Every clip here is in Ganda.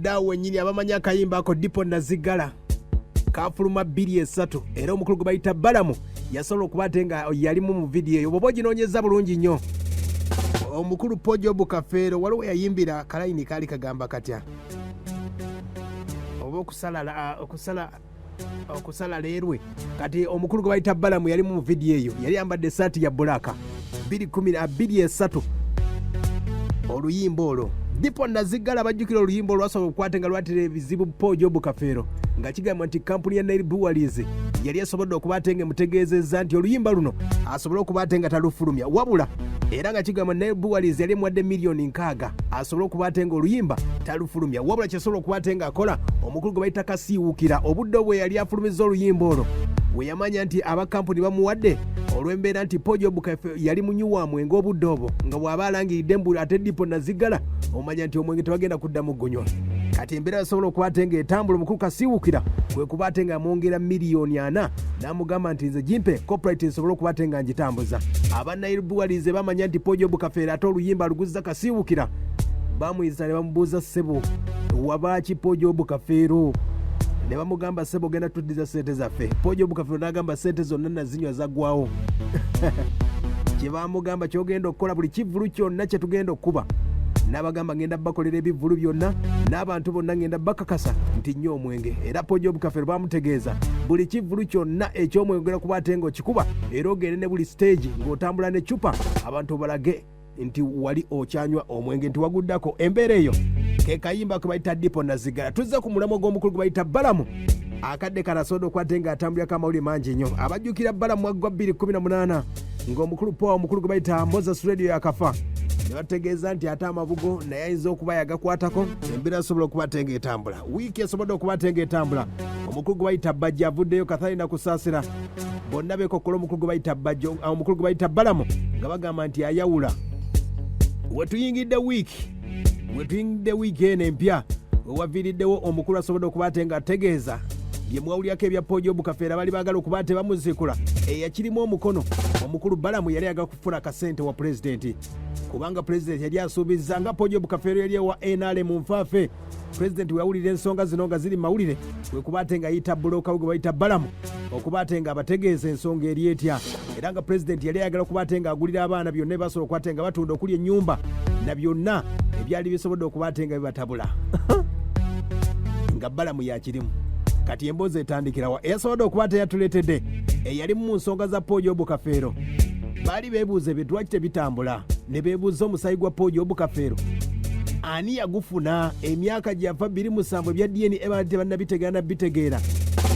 Tuyimiridde awo wennyini. Abamanyi akayimba ako Dipo Nazigala kafuluma 23, era omukulu gwe bayita Balamu yasobola okuba ate nga yalimu mu vidiyo eyo. Bwoba oginoonyeza bulungi nnyo, omukulu Pojobu Kafeero waliwo yayimbira kalayini kaali kagamba katya, oba okusala okusala okusala leerwe. Kati omukulu gwe bayita Balamu yalimu mu vidiyo eyo, yali ayambadde esaati ya black. 213 oluyimba olwo Dipo Nazigala, bajjukira oluyimba olwasobola okukwata nga lwatira ebizibu Pojobu Kafeero, nga kigambwa nti kampuni ya Nile Breweries yali esobodde okuba ate nga emutegeezezza nti oluyimba luno asobole okuba ate nga talufulumya. Wabula era nga kigambwa Nile Breweries yali emuwadde miliyoni 60 asobole okuba ate nga oluyimba talufulumya. Wabula kyasobola okuba ate nga akola, omukulu gwe bayita Kasiiwukira, obudde obwe yali afulumizza oluyimba olwo, we yamanya nti aba kampuni bamuwadde olw'embeera nti Pojobu Kafeero yali munywi wa mwenge obudde obwo, nga bw'aba alangiridde mbu ate Dipo Nazigala, omanya nti omwenge tebagenda kuddamu gunywa. Kati embeera yasobola okuba ate ng'etambula, omukulu Kasiiwukira kwe kuba ate ng'amwongera miliyoni 40 n'amugamba nti nze gimpe copyright nsobole okuba ate nga ngitambuza. Aba Nile Breweries bamanya nti Pojobu Kafeero ate oluyimba aluguzza Kasiiwukira, bamuyisa ne bamubuuza, "Ssebo, wabaaki Pojobu Kafeero?" Ne bamugamba, "Ssebo, ogenda tuddiza sente zaffe." Pojobu Kafeero n'agamba, "Sente zonna nazinywa, zaggwawo." Kye bamugamba, kyogenda okukola, buli kivvulu kyonna kye tugenda okukuba, n'abagamba, "Ngenda bakolera ebivvulu byonna n'abantu bonna, ngenda bakakasa nti nnyo omwenge." Era Pojobu Kafeero bamutegeeza, buli kivvulu kyonna eky'omwenge ogenda kuba ate ng'okikuba, era ogende ne buli stage ng'otambula ne cupa, abantu obalage nti wali okyanywa omwenge, nti waguddako. Embeera eyo ke kayimba ke bayita Dipo Nazigala. Tuzze ku mulamwa gw'omukulu gwe bayita Balamu. Akadde kanasobola okuba nga atambulirako amawulire mangi nnyo. Abajjukira Balamu waggwa 218 ng'omukulu powa omukulu gwe bayita Moses Radio yakafa, ne bategeeza nti ate amabugo naye ayinza okuba yagakwatako. Embeera asobola okuba ate ng'etambula, wiiki esobodde okuba ate ng'etambula, omukulu gwe bayita Bajja avuddeyo. Kathalina Kusaasira, bonna beekokkola omukulu gwe bayita Bajjo, omukulu gwe bayita Balamu, nga bagamba nti ayawula. Wetuyingidde wiiki, wetuyingidde wiiki eno empya, wewaviiriddewo omukulu asobodde okuba ate nga ategeeza bye mwawulyako ebya Pojobu Kafeera. Bali baagala okuba ate bamuziikula, eyakirimu omukono omukulu Balamu yali ayagala kufuna akasente wa pulezidenti, kubanga pulezidenti yali asuubizza nga Pojobu Kafeero yali ewa NRM nfaafe. Pulezidenti weyawulira ensonga zino nga ziri mawulire, kwe kuba ate nga yita bulooka we gwe bayita Balamu okuba ate nga abategeeza ensonga eri etya. Era nga pulezidenti yali ayagala okuba ate nga agulira abaana byonna ebasobola okuba ate nga batunda, okuli ennyumba na byonna ebyali bisobodde okuba ate nga bibatabula, nga Balamu yakirimu. Kati emboozi etandikirawa? Eyasobodde okuba ate yatuleetedde eyalimu mu nsonga za Pojobu Kafeero, baali beebuuza ebintu lwaki tebitambula, ne beebuuza omusaayi gwa Pojobu Kafeero ani yagufuna emyaka gyava 27. Ebya DNA baali tebannabitegeera nabitegeera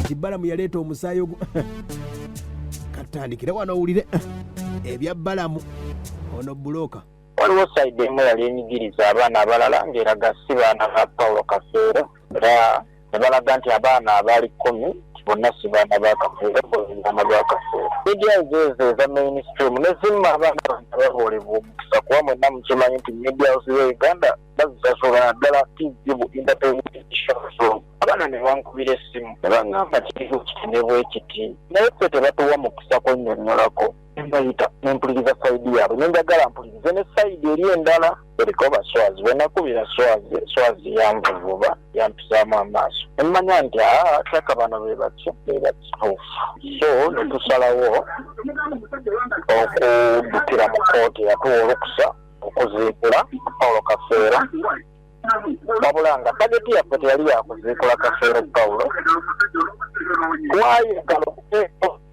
nti Balamu yaleeta omusaayi ogu. Katandikire wano owulire ebya Balamu ono bulooka. Waliwo side emu yali enyigiriza abaana abalala ng'eraga si baana ba Paulo Kafeero, era ne balaga nti abaana abaali 10 nti bonna si baana ba Kafeero, baana ba Kafeero. Media ezo eza mainstream ne zimma abaana bano baboolebwa omukisa, kuba mwenna mukimanyi nti media house ze Uganda bazisasula, naddala TV bu entertainment shows. Abaana ne bankubira essimu ne baŋŋamba kiriwo kiti ne bwe kiti, naye ffe tebatuwa mukisa kwennyonnyolako. Nembayita nempuliriza side yaabwe, nenjagala mpulirize ne side eri endala eriko baswazi. Bwe nakubira Swazi, Swazi yanvuvuba, yampisaamu amaaso, nemmanya nti aa kyaka bano be baki be bakituufu. So ne tusalawo okuddukira mu kooti eyatuwa olukusa okuziikula Paulo Kafeero, wabula nga target yaffe teyali yakuziikula Kafeero Paulo. Twayagala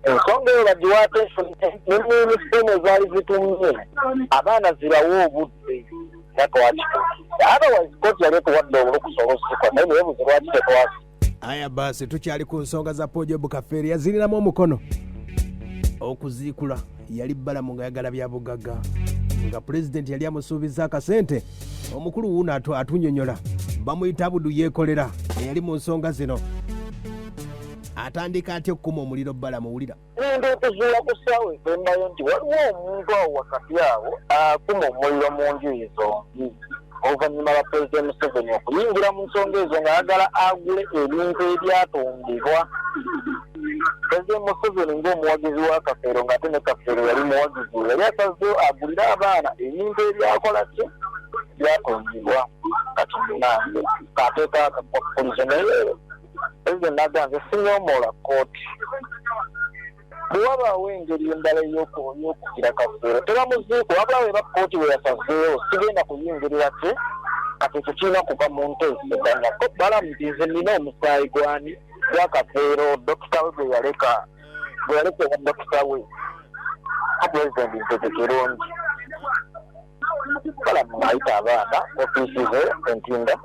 ensonga eyo bagiwa attention ne mainstream ezaali zitumye abaana zibawe obudde, nga twakituukiriza. Otherwise kooti yali etuwadde olukusa oluziikwa, naye neyebuze lwaki tetwasi. Aya basi, tukyali ku nsonga za Pojobu Kafeero. Yaziriramu omukono okuziikula yali Balamu nga yagala bya bugagga, nga pulezidenti yali amusuubiza akasente. Omukulu wuuno atunyonyola, bamuyita Abudu Yeekolera, eyali mu nsonga zino. Atandika atya okukuma omuliro Balamu? Wulira. Ngenda okuzuula ku ssaawa esembayo nti waliwo omuntu awo wakati awo akuma omuliro mu njuyi zombi, oluvannyuma lwa Pulezidenti Museveni okuyingira mu nsonga ezo ng'ayagala agule ebintu ebyatundibwa. Pulezidenti Museveni ng'omuwagizi wa Kafeero, ng'ate ne Kafeero yali muwagizi we, yali asazeewo agulire abaana ebintu ebyakola ki, byatundibwa. Kati Munange kateeka akakwakkulizo, naye pulezidenti n'agamba nze sinyoomoola kkooti. Bwe wabaawo engeri endala ey'okugira Kafeero tebamuziika, wabula weba kkooti bwe yasazeewo sigenda kuyingirira ki kati ekyo kirina kuva mu nteeseganya. Ko Balamu nti nze nina omusaayi gwani gwa Kafeero, dokita we gwe yaleka gwe yaleka ewa dokita we. Ko pulezidenti nti ekyo kirungi. Balamu ayita abaana ofiisi ze Entinda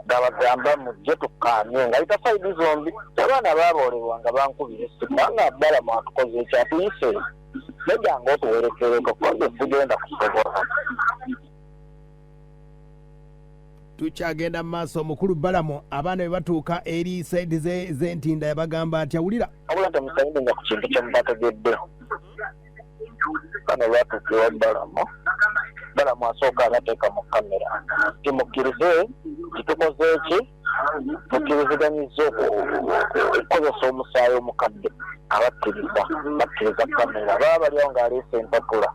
ng'abagamba mujje tukkaanye, ng'ayita side zombi. Abaana baaboolebwa nga bankubira essimu nga Balamu atukoze ekyatuyise nedda nga otuwerekereko, ko nze sigenda kusobola. Tukyagenda mu maaso. Omukulu Balamu abaana bwe batuuka eri side z'Entinda yabagamba atya? Wulira. Wabula temusayininga ku kintu kye mubategedde. Bano batuuka ewa Balamu, Balamu asooka abateeka mu kamera nti mukkirize nti tukoze eki, tukkiriziganyiza okukozesa omusaayi omukadde. Abakkiriza bakkiriza kamera, baba bali awo ng'aleese empapula.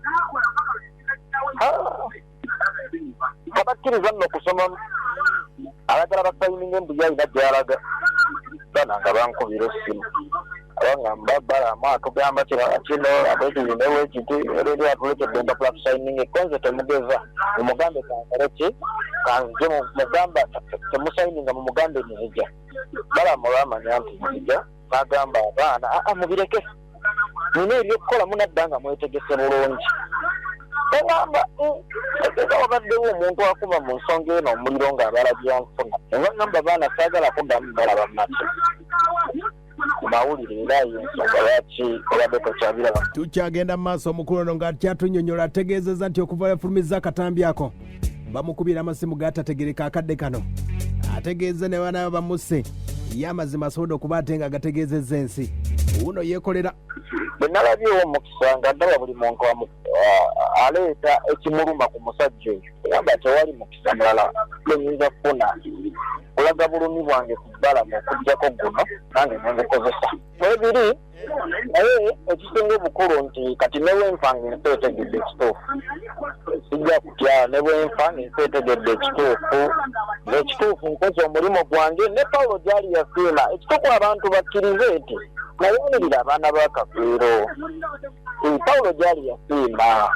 Tabakkiriza nno okusoma, ayagala basayininga embuya alina gy'alaga. Bana nga bankubira essimu abangamba Balamu atugamba kino kino abwekiri newekiti eri atulekedde empapula tusayininga, konze temugeza mumugambe kankole ki kanzije mugamba temusayininga mumugambe nzija. Balamu olwamanya nti nzija n'agamba abaana aa mubireke nina ebyokukola munadda nga mwetegese bulungi. Bagamba tegeza wabaddewo omuntu akuba mu nsonga eno omuliro ng'abala byanfuna. Nebagamba baana saagala kuddamu balaba mate mawulire, era yensonga lwaki obadde tokyabiraba. Tukyagenda mu maaso. Omukulu ono ng'akyatunyonyola ategeezezza nti okuva yafulumizza akatambi ako bamukubira amasimu gatategereka. Akadde kano ategeeza ne bana bamusse ye amazima asobodde okuba ate nga agategeezezza ensi wuno yeekolera. Bwe nalabyewo omukisa nga ndaba buli muntu aleeta ekimuluma ku musajja oyo, gamba tewali mukisa mulala gwe nyinza kufuna kulaga bulumi bwange ku Balamu okuggyako guno, nange nengukozesa ebiri. Naye ekisinga obukulu nti kati ne bwenfa nga ensi etegedde ekituufu, sijja kutya. Ne bwenfa nga ensi etegedde ekituufu, ekituufu nkoze omulimu gwange ne Pawulo gyali yasiima. Ekituufu abantu bakkirize nti nalwanirira abaana ba Kafeero. Pawulo gyali yasiima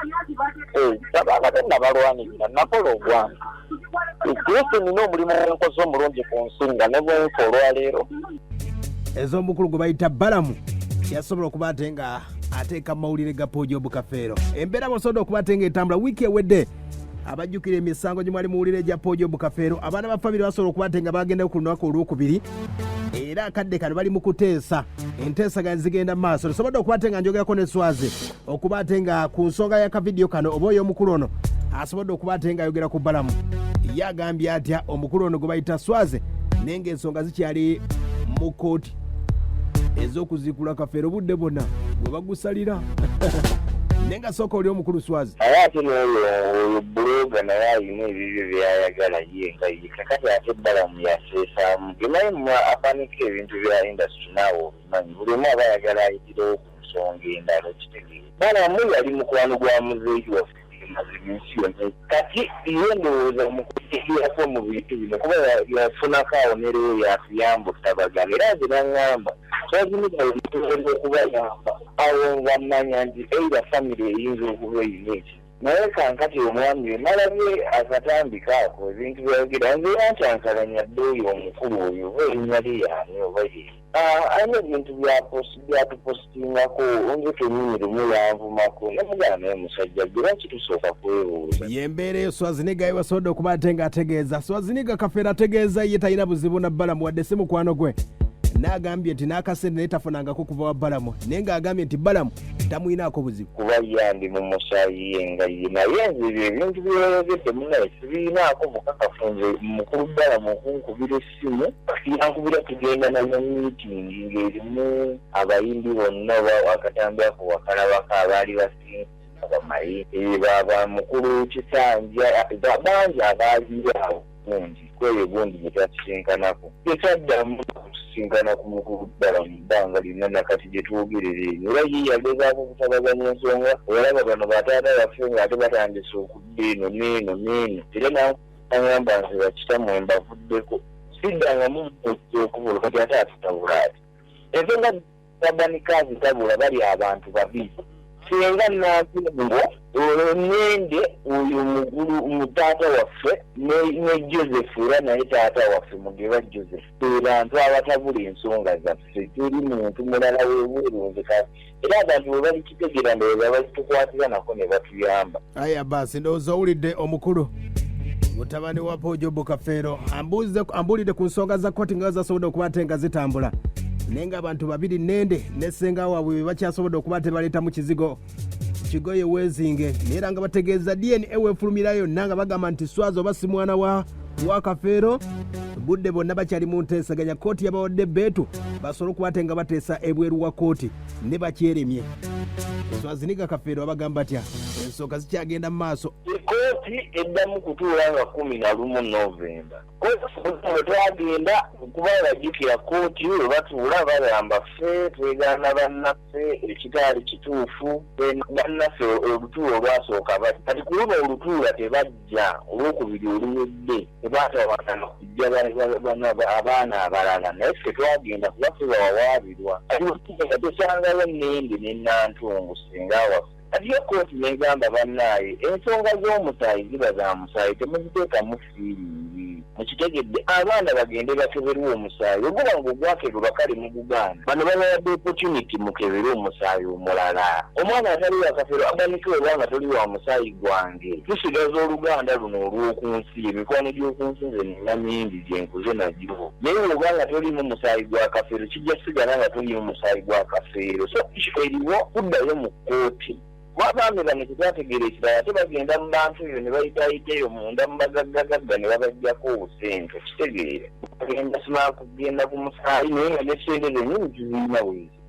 abaana be nabalwanirira, nakola ogwange. Kristo nina omulimu gwenkoze omulungi ku nsi nga ne bwenfa olwaleero. Ez'omukulu gwe bayita Balamu yasobola okuba ate nga ateeka mu mawulire ga Poojo Bukafeero. Embeera bwosobodde okuba ate nga etambula wiiki ewedde, abajjukira emisango gye mwali muwulira egya Poojo Bukafeero, abaana ba famire basobola okuba ate nga bagenda ku lunaku olwokubiri, era akadde kano bali mu kuteesa, enteesaganya zigenda mu maaso. Tusobodde okuba ate nga njogerako ne Swazi okuba ate nga ku nsonga y'akavidiyo kano oba oyo omukulu ono asobodde okuba ate nga ayogera ku Balamu, ye agambye atya omukulu ono gwe bayita Swaze, naye ng'ensonga zikyali mu kkooti ez'okuziikula Kafeero obudde bwonna gwe bagusalira, naye nga sooka oli omukulu Swazi. Naye ate n'oyo oyo blogger naye alina ebibyo byayagala ye nga ye. Kakati ate Balamu yaseesaamu naye mmwe afanika ebintu bya industry, naawe obimanyi buli omu aba ayagala ayitirewo ku nsonga endala, okitegeera. Balamu yali mukwano gwa muzeeyi waffe, mazima ensi yonna. Kati ye ndowooza mukutegeerako mu bintu bino kuba yafunako awo nerewo yatuyamba otutabagana, era nze naŋŋamba twazimirawo mutuwera okubayamba awo nga mmanya nti either family eyinza okuba eyina eki. Naye kankati omwami we nalabye akatambi kaako ebintu byayogera nze yankyankalanya dde. Oyo omukulu oyo oba erinnya lye yaani oba ye alina ebintu byatupositingako, nze kenyini lumu yanvumako nemugana, naye musajja gwe lwaki tusooka kwebuuza? Yembeera eyo Swaziniga yewasobodde okuba ate ng'ategeeza. Swaziniga Kafeero ategeeza ye talina buzibu na Balamu wadde si mukwano gwe, n'agambye nti n'akasente naye tafunangako kuva wa Balamu, naye ng'agambye nti Balamu tamwinaako buzibu. Kuba ye andi mu musaayi ye nga ye, naye nze ebyo ebintu byeyayogedde munaye sibiinaako bukakafu. Nze mukulu Balamu okunkubira essimu yankubira tugenda na mu meeting ng'erimu abayimbi bonna, oba akatambi ako wakalabako, abaali basinga bamanyi baba mukulu Kisanja bangi abaaliyo awo gundi kweyo gundi gye twasisinkanako. Tetwaddamu kusisinkana ku mukulu ddala mu bbanga lyonna nakati gye twogerera eno, era ye yagezaako okutabaganya ensonga olaba bano bataata baffe ng'ate batandise okudda eno n'eno n'eno era. Agamba nze bakitamwe mbavuddeko siddangamu okubula kati ate atutabula ati ensonga zabanika azitabula bali abantu babiri senga Nantongo olwo nende oyo mugulu mu taata waffe ne Joseph era naye taata waffe Mugerwa Joseph be bantu abatabula ensonga zaffe teri muntu mulala webweru nze era abantu bwe balikitegeera ndowooza balitukwatira nako ne batuyamba. Aya basi ndowooza owulidde omukulu mutabani wa Paul Job Kafeero ambuulidde ku nsonga za kkooti nga zasobodde okuba ate nga zitambula naye nga abantu babiri nende ne ssenga waabwe be bakyasobodde okuba ate baleetamu kizigo kigoye weezinge naye era nga bategeeza DNA weefulumira yonna nga bagamba nti Swazi oba si mwana wa wa Kafeero budde bonna bakyali mu nteeseganya kkooti yabawadde bbeetu basobole okuba ate nga bateesa ebweru wa kkooti ne bakyeremye Swaziniga Kafeero abagamba atya ensonga zikyagenda mu maaso. Kkooti eddamu kutuula nga 11 Novemba. Kkooti twagenda kubanga jjukira kkooti bwe batuula bagamba ffe twegaana bannaffe ekitaali kituufu bannaffe olutuula olwasooka bajja kati ku luno olutuula tebajja olwokubiri oluwedde tebaatawaana na kujja abaana abalala naye ffe twagenda kuba ffe bawawaabirwa kati bwe tusangayo Nnende ne Nantongo ssenga waffe. Kati yo kkooti n'egamba bannaaye ensonga z'omusaayi ziba za musaayi temuziteekamu fiiringi. Mukitegedde? Abaana bagende bakeberwe omusaayi bwe guba nga ogwakeberwa kale mugugaana. Bano babawadde opportunity mukebere omusaayi omulala. Omwana atali wa Kafeero Urban K oba nga toli wa musaayi gwange tusigaza oluganda luno olw'oku nsi. Emikwano gy'oku nsi nze nina mingi gye nkuze nagyo naye bw'oba nga toliimu musaayi gwa Kafeero kijja kusigala nga toliimu musaayi gwa Kafeero. So issue eriwo kuddayo mu kkooti. Kuba abaami bano kye twategeera ekirala ate bagenda mu bantu eyo ne bayitaayita eyo munda mu bagaggagagga ne babaggyako obusente okitegeera. Bagenda simala kugenda ku musaayi naye nga ne ssente zennyini tuzirina weeziri.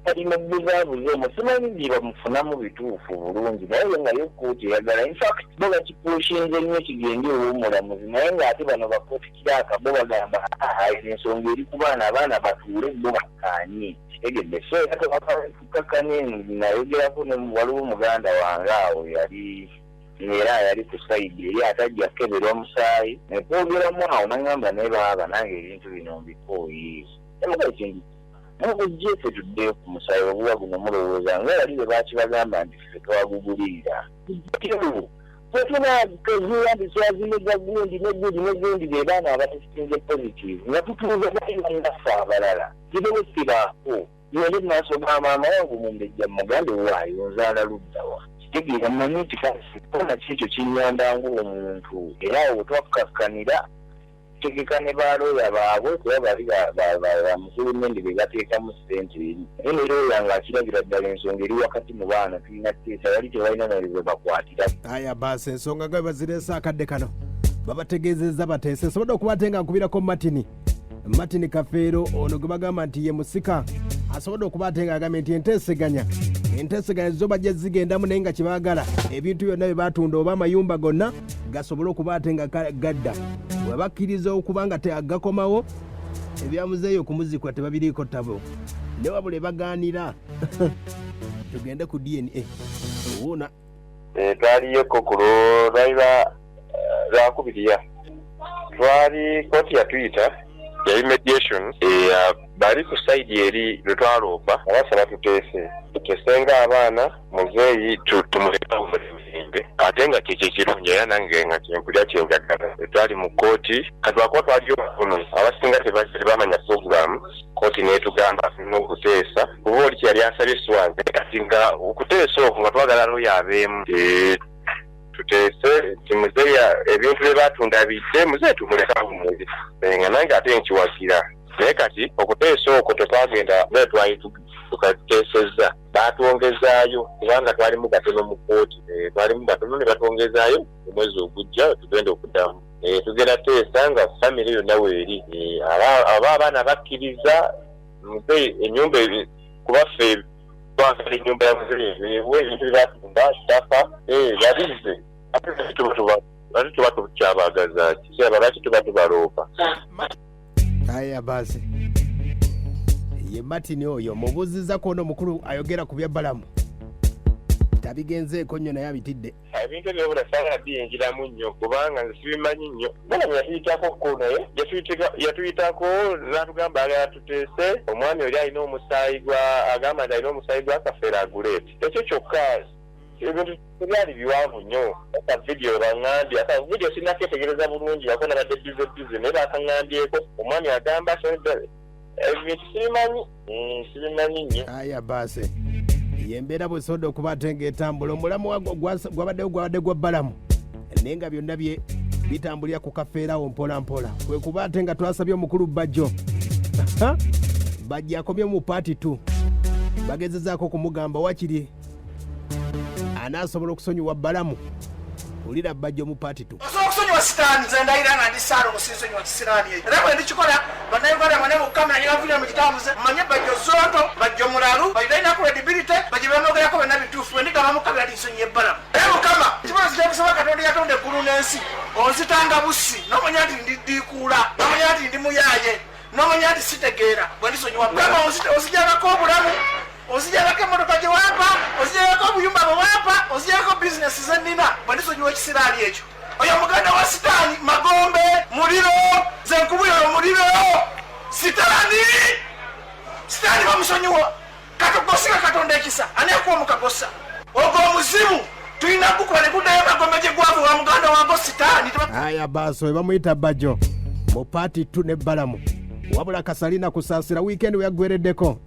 Kati mubuzaabuza omwo simanyi gye bamufunamu bituufu bulungi naye ye nga yo kkooti eyagala infact bo bakipushinze nnyo kigende ew'omulamuzi naye ng'ate bano ba kkooti kiraaka bo bagamba aa eno ensonga eri ku baana abaana batuule bo bakkaanye kitegedde so era tukakkanye nayogerako ne waliwo muganda wange awo yali era yali ku sayidi eri atajja kukeberwa musaayi netwogeramu awo nangamba naye baaba nange ebintu bino mbikooye emuga ekintu Mugujje ffe tuddeyo ku musaayi oguba guno mulowooza nga bali bwe baakibagamba nti ffe twagugulirira. Tujjeyo bwe tunaakezuula nti Schwarzenegger gundi ne gundi ne gundi be baana abatesitinze positive nga tutuuza bali bannaffe abalala nze bwe sibaako ngende mu maaso ga maama wange omumbejja mmugambe waayo onzaala ludda wa? Kitegeera mmanyi nti kale singa ki ekyo kinnyamba ng'omuntu era awo we twakkakkanira. Tegeka ne ba looya baabwe kuba bali ba mukulu Mendy be bateekamu ssente eri naye ne looya ng'akirabira ddala ensonga eri wakati mu baana tulina kuteesa wali tebalina na we bakwatira. Aya baasi ensonga nga bwe bazireese akadde kano babategeezezza bateese nsobodde okuba ate nga nkubirako Martin Martin Kafeero ono gwe bagamba nti ye musika asobodde okuba ate nga agambye nti enteeseganya enteeseganya zo bajja zigendamu naye nga kyebaagala ebintu byonna bye batunda oba amayumba gonna gasobole okuba ate nga gadda bwe bakkiriza okuba nga gakomawo ebyamuzeeyo okumuzikwa tebabiriiko ttabo ne wabula ebagaanira tugende ku dna owuuna eh, twaliyoko ku lwali eh, lwakubiriya twali kooti yatuyita yali mediation eh, bali ku sayidi eri lwe twaloopa nga basaba tuteese tuteese ng'abaana muzeeyi tumuleke awummule mirembe ate nga kyekyo ekirungi era nange nga kyempulira kyenjagala twali mu kkooti kati lwakuba twaliyo batono abasinga tebamanya pulogulaamu kkooti n'etugamba tulina okuteesa kuba oli kyeyali asabye siwanze kati nga okuteesa okwo nga twagala looya abeemu eh, tuteese nti muzeeyi ebintu bye batunda bidde muzeeyi tumuleke awummule eh, nga nange ate nkiwagira naye kati okuteesa okwo tetwagenda nga twali tukateesezza baatwongezaayo kubanga twalimu batono mu kkooti eh, twalimu batono ne batwongezaayo omwezi ogujja tugenda okuddamu eh, tugenda teesa nga famire yonna weeri eh, aba abaana bakkiriza muzeeyi ennyumba kuba ffe twagala ennyumba ya muzeeyi ewe ebintu byebatunda ttaka babizze ate tuba tukyabagaza ki lwaki tuba tubaloopa Aya basi ye Martin oyo mubuuziza ku ono omukulu ayogera ku bya Balamu tabigenzeeko nnyo naye abitidde. Ebintu ebyo wabula saagala biyingiramu nnyo kubanga nze sibimanyi nnyo. Balamu yatuyitako ko naye yatuyitako n'atugamba ayagala tuteese omwami oli alina omusaayi gwa agamba nti alina omusaayi gwa Kafeero aguleete. Ekyo kyokka ebintu tebyali biwanvu nnyo. Aka vidiyo bangambye aka vidiyo sinnakeetegereza bulungi lwakuba nabadde busy busy naye bakaŋŋambyeko omwami agamba ebintu sibimanyi sibimanyi nnyo. Aya baase yembeera bwesobola okuba ate ng'etambula omulamu gwabaddewo gwabadde gwa Balamu naye nga byonna bye bitambulira ku kafeerawo mpola mpola kwe kuba ate nga twasabye omukulu Bajjo. Bajjo akomye mu paati 2 bagezezaako okumugamba wakiri anaasobola okusonyiwa Balamu. Wulira Bajjo mu paati 2. Osobola okusonyiwa sitaani? Nze ndayira nga ndi Ssaalongo sinsonyiwa kisiraani ekyo, era bwe ndikikola Bannayuganda mwena mukukamera nyebavugira mu kitambuze mumanye Bajjo zonto, Bajjo mulalu, Bajjo talina credibility, Bajjo byamwogerako byonna bituufu. Bwe ndigamba mukamera nti nsonyiye Balamu, naye Mukama kibonerezo kyenkusaba Katonda eyatonda eggulu n'ensi onzitanga bussi nomanya nti ndi ddiikuula, nomanya nti ndi muyaaye, nomanya nti sitegeera. Bwe ndisonyiwa Mukama onzigyangako obulamu, onzigyangako emmotoka gye wampa, onzigyangako obuyumba bwe wampa, onzigyangako bizinesi ze nnina bwe ndisonyiwa ekisiraani ekyo. Oyo muganda wa sitaani, magombe, muliro, nze nkubulira oyo muliro, sitaani, sitaani bamusonyiwa. Katogosinga Katonda ekisa, ani akuwa omukagosa? Ogwo omuzimu tulina gukuba ne guddayo magombe gye gwava wa muganda wange sitaani. Aya baaso bamuyita Bajjo mu paati 2 ne Balamu. Wabula Kasalina Kusaasira wiikendi we yaggwereddeko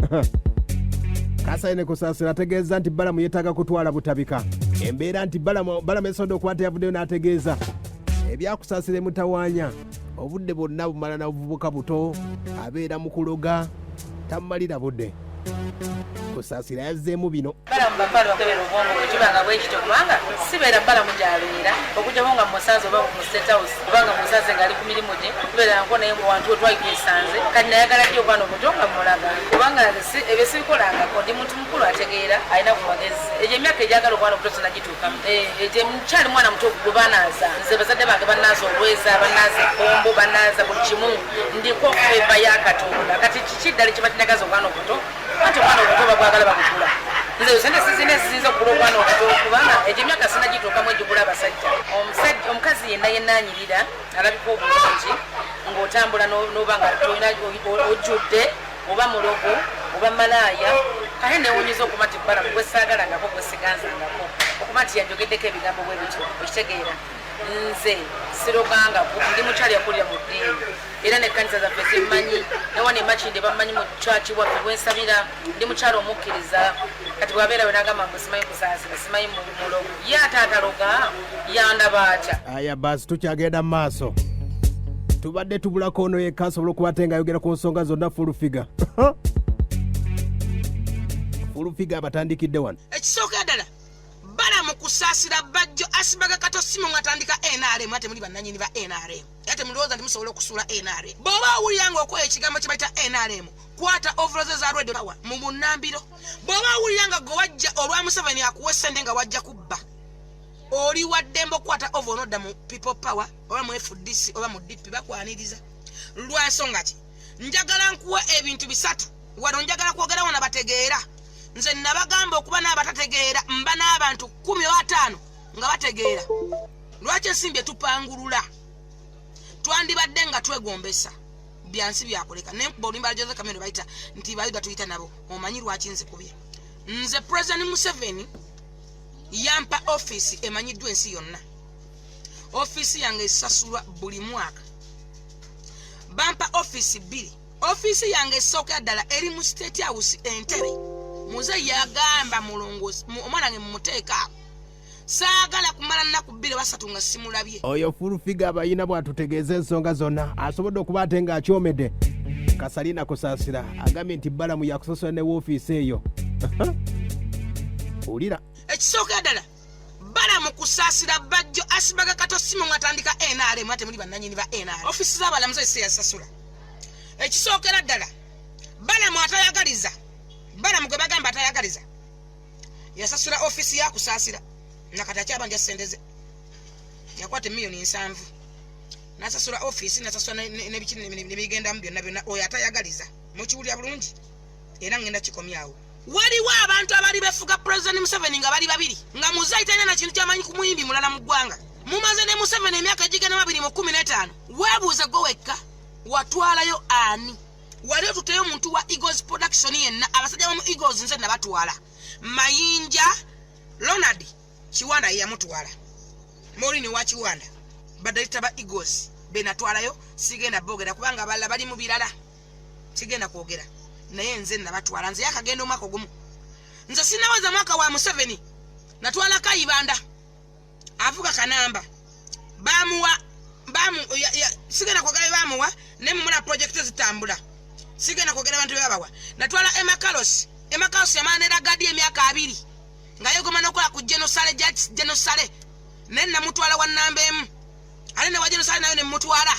Kasalina Kusaasira ategeeza nti Balamu yeetaaga kutwala butabika embeera nti Balamu esonda okuba nti yavuddeyo n'ategeeza ebyakusaasira emutawaanya obudde bwonna bumala na buvubuka buto abeera mu kuloga tamumalira budde. Kusaasira yazzeemu bino. Balamu bapale okebera obwongo bwe kiba nga bwekityo, kubanga sibeera Balamu gy'abeera okuggyako nga mmusanze oba mu State House oba nga mmusanze ng'ali ku mirimu gye tubeera nko naye wantu we twali twesanze. Kati nayagala ddi obwana obuto nga mmulaga, kubanga nze ebyo sibikolangako, ndi muntu mukulu ategeera alina ku magezi. Egyo emyaka egyagala obwana obuto sinagituukamu. Egyo nkyali mwana muto gwe banaaza nze, bazadde bange bannaaza olweza, bannaaza ebbombo, bannaaza buli kimu, ndiko feva ya Katonda. Kati kiki ddala ekiba kinagaza obwana obuto? Anti obwana obuto babwagala babugula. Nze sente sizina ezisinza okugula obwana obuto, kubanga egyo emyaka sinagituukamu egigula abasajja. Omusajja omukazi yenna yenna anyirira alabika obulungi ng'otambula n'oba nga tolina ojjudde oba mulogo oba malaaya. Kale newuunyiza okuba nti Balamu gwe saagalangako gwe siganzangako okuba nti yanjogeddeko ebigambo bwe bityo. Okitegeera, nze sirogangako, ndi mukyala yakulira mu ddiini era n'ekkanisa zaffe zimmanyi, ne wano e Makindye bammanyi mu church waffe bwensabira, ndi mukyala omukkiriza. Kati bw'abeera we n'agamba mbu simanyi kusaasira, simanyi mulogo, ye ate ataloga yandaba atya? Aya basi tukyagenda mu maaso, tubadde tubulako ono yekka asobola okuba ate ng'ayogera ku nsonga zonna. Full Figure, Full Figure abatandikidde wano. Ekisookera ddala, Balamu Kusaasira Bajjo Asibaga Kato Simo ng'atandika NRM, ate muli bannannyini ba NRM era temulowooza nti musobola okusuula NRM. Bw'oba owulira ng'okola ekigambo kye bayita NRM, kwata overall za Radio Power mu bunnambiro. Bw'oba owulira nga gwe wajja olwa Museveni akuwa essente nga wajja kubba, oli wa ddembe okukwata over onodda mu People Power oba mu FDC oba mu DP, bakwaniriza. Lwa nsonga ki? Njagala nkuwa ebintu bisatu wano, njagala kwogera wano bategeera. Nze nabagamba okuba n'abatategeera mba n'abantu 10 oba 5 nga bategeera. Lwaki ensimbi etupangulula? Twandibadde nga twegombesa byansi byakuleka. Naye nkuba oluyimba lwa Jose Chameleone bayita nti Bayuda tuyita nabo. Omanyi lwaki nzikubye? Nze President Museveni yampa ofiisi emanyiddwa ensi yonna. Ofiisi yange esasulwa buli mwaka. Bampa ofiisi 2. Ofiisi yange esookera ddala eri mu State House Entebbe. Muze yagamba mulongozi omwana wange mumuteeka awo, saagala kumala nnaku 2 oba 3 nga simulabye. Oyo Full Figure abayina bw'atutegeeza ensonga zonna asobodde okuba ate ng'akyomedde Kasalina Kusaasira agambye nti Balamu yakusosola ne woofiisi eyo. Wulira. Ekisookera ddala, Balamu Kusaasira Bajjo Asibaga Kato Simo ng'atandika NRM, ate muli bannannyini ba NRM. Ofiisi z'abalamuzi esi yasasula. Ekisookera ddala, Balamu atayagaliza, Balamu gwe bagamba atayagaliza yasasula ofiisi ya Kusaasira, nakati akyabanja ssente ze. Yakwata emiliyoni 70 n'asasula ofiisi, n'asasula n'ebiki nebigendamu byonna byonna. Oyo atayagaliza mukiwulira bulungi, era ngenda kikomyawo. Waliwo abantu abali befuga President Museveni nga bali babiri, nga muzeeyi talina na kintu kyamanyi ku muyimbi mulala mu ggwanga. Mumaze ne Museveni emyaka egigenda mu 2015. Weebuuze gwe wekka, watwalayo ani? Wali otuteyo omuntu wa Eagles Production yenna? Abasajja bamu Eagles nze nabatwala. Mayinja Ronald Kiwanda ye yamutwala, Maureen wa Kiwanda, badirekita ba Eagles be natwalayo. Sigenda boogera kubanga abalala bali mu birala, sigenda kwogera, naye nze nabatwala. Nze yakagenda omwaka ogumu, nze sinaweza mwaka wa Museveni. Natwala Kayibanda avuga kanamba, bamuwa bamu ya, ya, sigenda kwogera bamuwa naye mumula project zitambula, sigenda kwogera abantu bebabawa. Natwala Emma Carlos. Emma Carlos yamala ne Ragadi emyaka 2 nga yegoma n'okola ku Genosale, Judge Genosale, naye namutwala wa namba emu. Ate ne wa Genosale nayo ne mutwala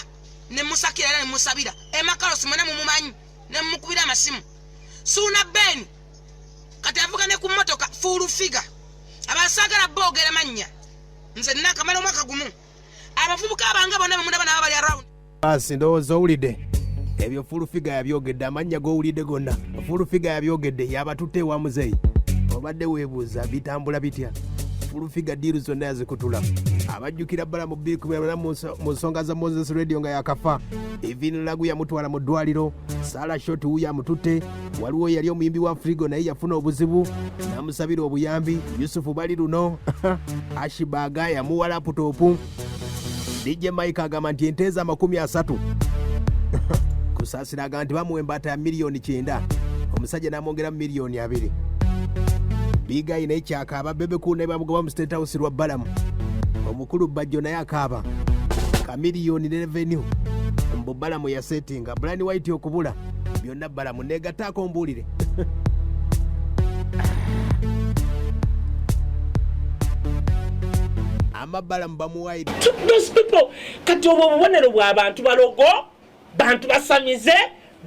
ne musakira era ne musabira. Emma Carlos mwena mumumanyi, ne mukubira amasimu. Suuna Ben kati avuga ne ku mmotoka full figure. Abasagala boogera mannya, nze nakamala omwaka gumu. Abavubuka abange bonna bemundaba nabo bali around. Basi ndowooza owulidde ebyo full figure yabyogedde, amannya g'owulidde gonna full figure yabyogedde, yabatutte ewa muzeeyi. Obadde weebuuza bitambula bitya? Full figure deal zonna yazikutula. Abajjukira bbala mu 2018 mu nsonga za Moses Radio nga yakafa, Evin Lagu yamutwala mu ddwaliro, Sala Shot wuyo amututte. Waliwo yali omuyimbi wa Frigo naye yafuna obuzibu n'amusabira obuyambi. Yusufu bali luno Ashibaga yamuwa laputopu. DJ Mike agamba nti ente za 30 Kusaasira agamba nti bamuwa embaata ya miliyoni 90, omusajja n'amwongera miliyoni 2. Big Eye naye kyakaaba. Bebe Cool naye bamugoba mu State House lwa Balamu. Omukulu Bajjo naye akaaba kamiliyoni ne revenue mbu Balamu yasetinga. Brian White okubula byonna Balamu. Negattaako mbuulire. Ama Balamu bamuwaire. Those people, kati obwo obubonero bw'abantu balogo, bantu basamize,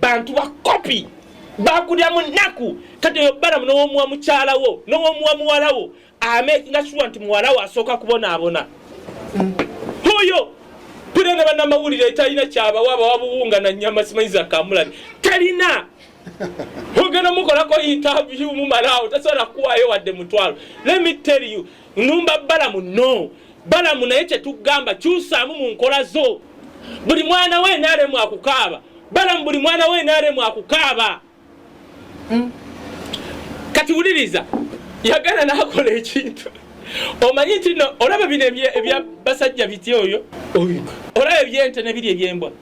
bantu bakopi, bakulira mu nnaku. Kati oyo Balamu n'owomuwa mukyala wo, n'owomuwa muwala wo, amakinga sure nti muwala wo asooka kubonaabona. Oyo pira ne bannamawulire talina kyabawa, abawa buwunga na nnyama, simanyi za kamulali talina. Ogenda mukolako interview mumalaawo tasobola kuwaayo wadde mutwalo. Let me tell you, numba Balamu no Balamu naye kyetugamba kyusaamu mu nkola zo. Buli mwana we NRM akukaaba Balamu, buli mwana we NRM akukaaba. Kati wuliriza, yagenda n'akola ekintu. Omanyi nti no olaba bino ebya basajja biti oyo olaba ebyente nebiri ebyembwa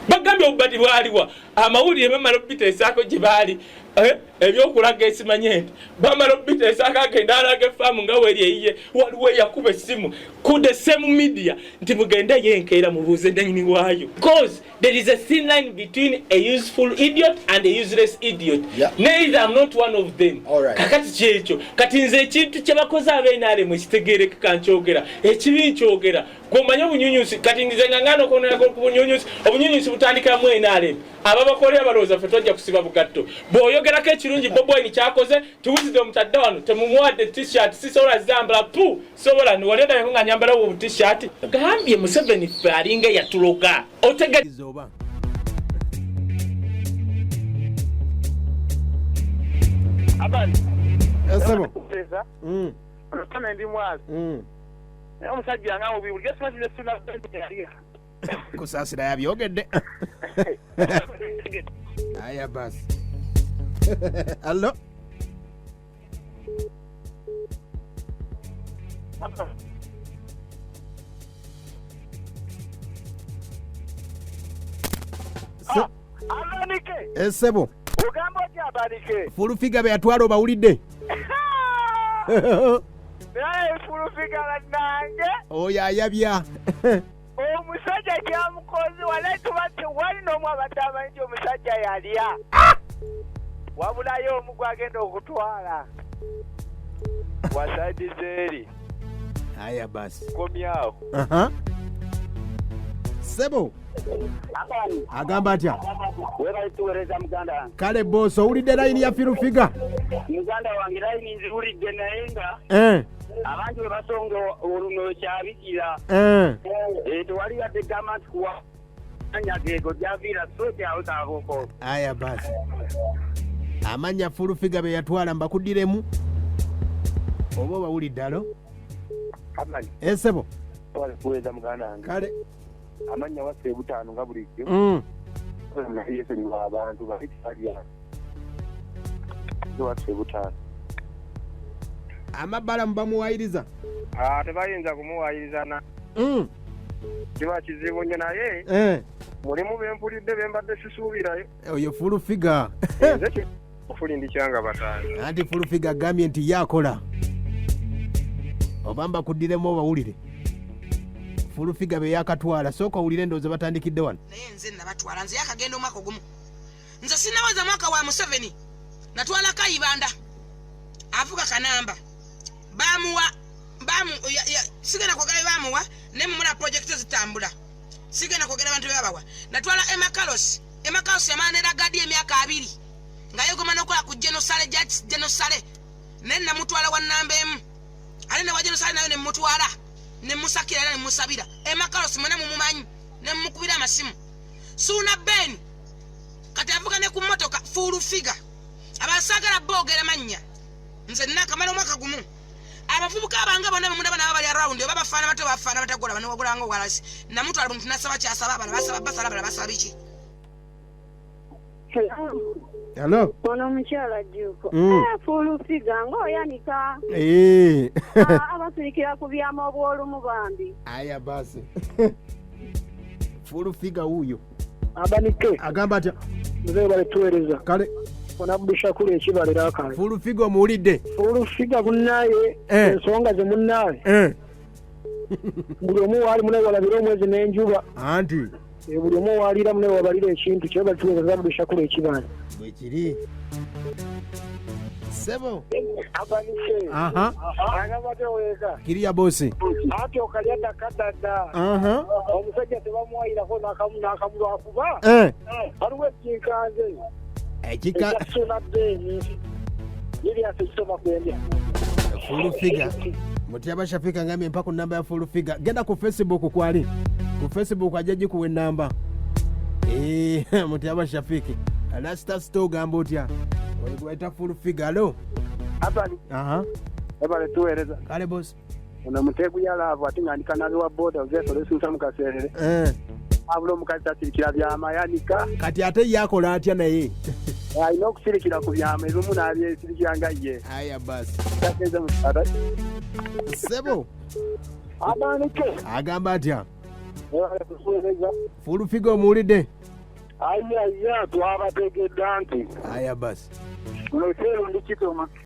bagambye obubadi bwaliwa amawulire bamala obiteesaako gye baali ebyokulaga esimanye nti bamala obiteesaako agenda alaga efaamu nga weri eyiye. Waliwo eyakuba essimu ku the same media nti mugende yenkeera mubuuze nanyini waayo, cause there is a thin line between a useful idiot and a useless idiot. Neither I'm not one of them. Kakati kyekyo, kati nze ekintu kye bakoze ab'NRM ekitegeerekeka nkyogera, ekibi nkyogera. Gw'omanyi obunyunyusi, kati nze nga ngaana okwongerako ku bunyunyusi. Obunyunyusi butandikira mu NRM. Ababakolera balowooza ffe twajja kusiba bugatto. Bw'oyogerako ekirungi Bobi Wine kyakoze, tuwuzidde omutadde wano temumuwadde t-shirt, sisobola zambala pu sobola wali odabeko nga nyambala obwo t-shirt. Gambye Museveni ffe alinga eyatuloga. Oba Esebo. Ndi mwazi. Naye omusajja nga mubi bulijjo simanyi ne suna yali. Kusaasira yabyogedde. Aya basi. Allo. Abanike. Esebo. Ogamba otya Abanike? Full figure be yatwala obawulidde. Naye full figure bannange. Oyo ayabya. Omusajja kyamukoze walayi tuba tewali n'omu abadde amanyi nti omusajja yalya. Wabulayo omu gwagenda okutwala. Wasaidi zeeri. Aya basi. Komyawo. Aha. Sebo. Agamba atya? Webale tuweereza muganda wange. Kale boss, owulidde layini ya Full Figure? Muganda wange, layini nziwulidde naye nga abantu bwe basonga oluno kyabikira. Tewali yadde gamba nti kuwa anya geego gyaviira straight awo kabuko. Aya basi. Amannya Full Figure be yatwala mbakuddiremu oba obawulidde. Alo? Amani. Esebo. Kuweeza muganda wange. Kale. Amannya waffe ebutaano nga bulijjo. Yesonyiwa abantu bali tebalya waffe ebutaano. Amabalamu bamuwayiriza. Tebayinza kumuwayirizana. Kiba kizibu nnyo naye mulimu bempulidde bembadde sisuubirayo. Oyo Full Figure. Nze okulindikyanga bataano. Anti Full Figure agambye nti ye akola. Oba mbakuddiremu obawulire Full Figure be yakatwala. Sooka owulire endowooza batandikidde wano. Naye nze nabatwala, nze yakagenda omwaka ogumu, nze sinaweza mwaka wa Museveni. Natwala Kayibanda avuga kanamba, bamuwa bamu sigenda kwogera bye bamuwa, naye mumula projekiti zitambula, sigenda kwogera bantu bebabawa. Natwala Emakalos, Emakalos yamala neragadi emyaka 20 nga yegoma nokola ku genosale, genosale, naye namutwala wa namba emu, ate newa genosale nayo nemutwala nemusakira era nemusabira. Emakalos mwena mumumanyi, nemukubira amasimu. Suuna Ben kati avuga ne ku motoka. Full Figure abasagala boogera mannya, nze nakamala omwaka gumu. Abavubuka abange bonna bemundaba nabo bali around, oba bafaana bato, bafaana batagola banewagulanga owalasi. Namutwala buli muntu nasaba kyasaba, abala basaba basala, abala basaba biki. Alo? Ono omukyala Jjuuko. Full Figure ng'oyanika. Abasirikira ku byama obwolumu bambi. Aya basi, Full Figure wuuyo. Abanike. Agamba atya? Mzee baletuweereza. Kale. Ona Abdushakuru ekibalera akange. Full Figure omuwulidde? Full Figure munnaye, ensonga ze munnaye, buli omu waali munaye walabira omwezi n'enjuba. Anti. Buli omu waalira munaye wabalira ekintu kye balituweereza. Abdushakuru ekibala. Bwekiri, sebo. Abanike. Aha. Agabate weeka. Kiriya bosi. Ati okalya dakadada. Omusajja tebamuwayirako n'akamu n'akamu lwakuba waliwo ekinkanze Ekika ekyasuna Beni Julius ekisoma kwendya. Full Figure Mutyaba Shafika ngambye mpa ku namba ya Full Figure. Genda ku Facebook, kwali ku Facebook ajja gikuwa enamba. Mutyaba Shafiki lasta sito ogamba otya? Oyo gwe Full Figure. Alo? Abali. Aha. Ebale tuweereza. Kale bosi. Ono muteegu ya love ate nga ndi kanabi wa boda ozeekolesunsa mu kaseerere. Abula omukazi tasirikira byama, yanika. Kati ate ye akola atya naye? Alina okusirikira ku byama ebimu n'abyesirikira nga ye. Aya basi. Tagenze mu ata. Sebo. Abanike. Agamba atya? Ebale kutuweereza. Full Figure omuwulidde? Ayaya, twabategedde nti Aya basi. muno eseero ndi kitoma.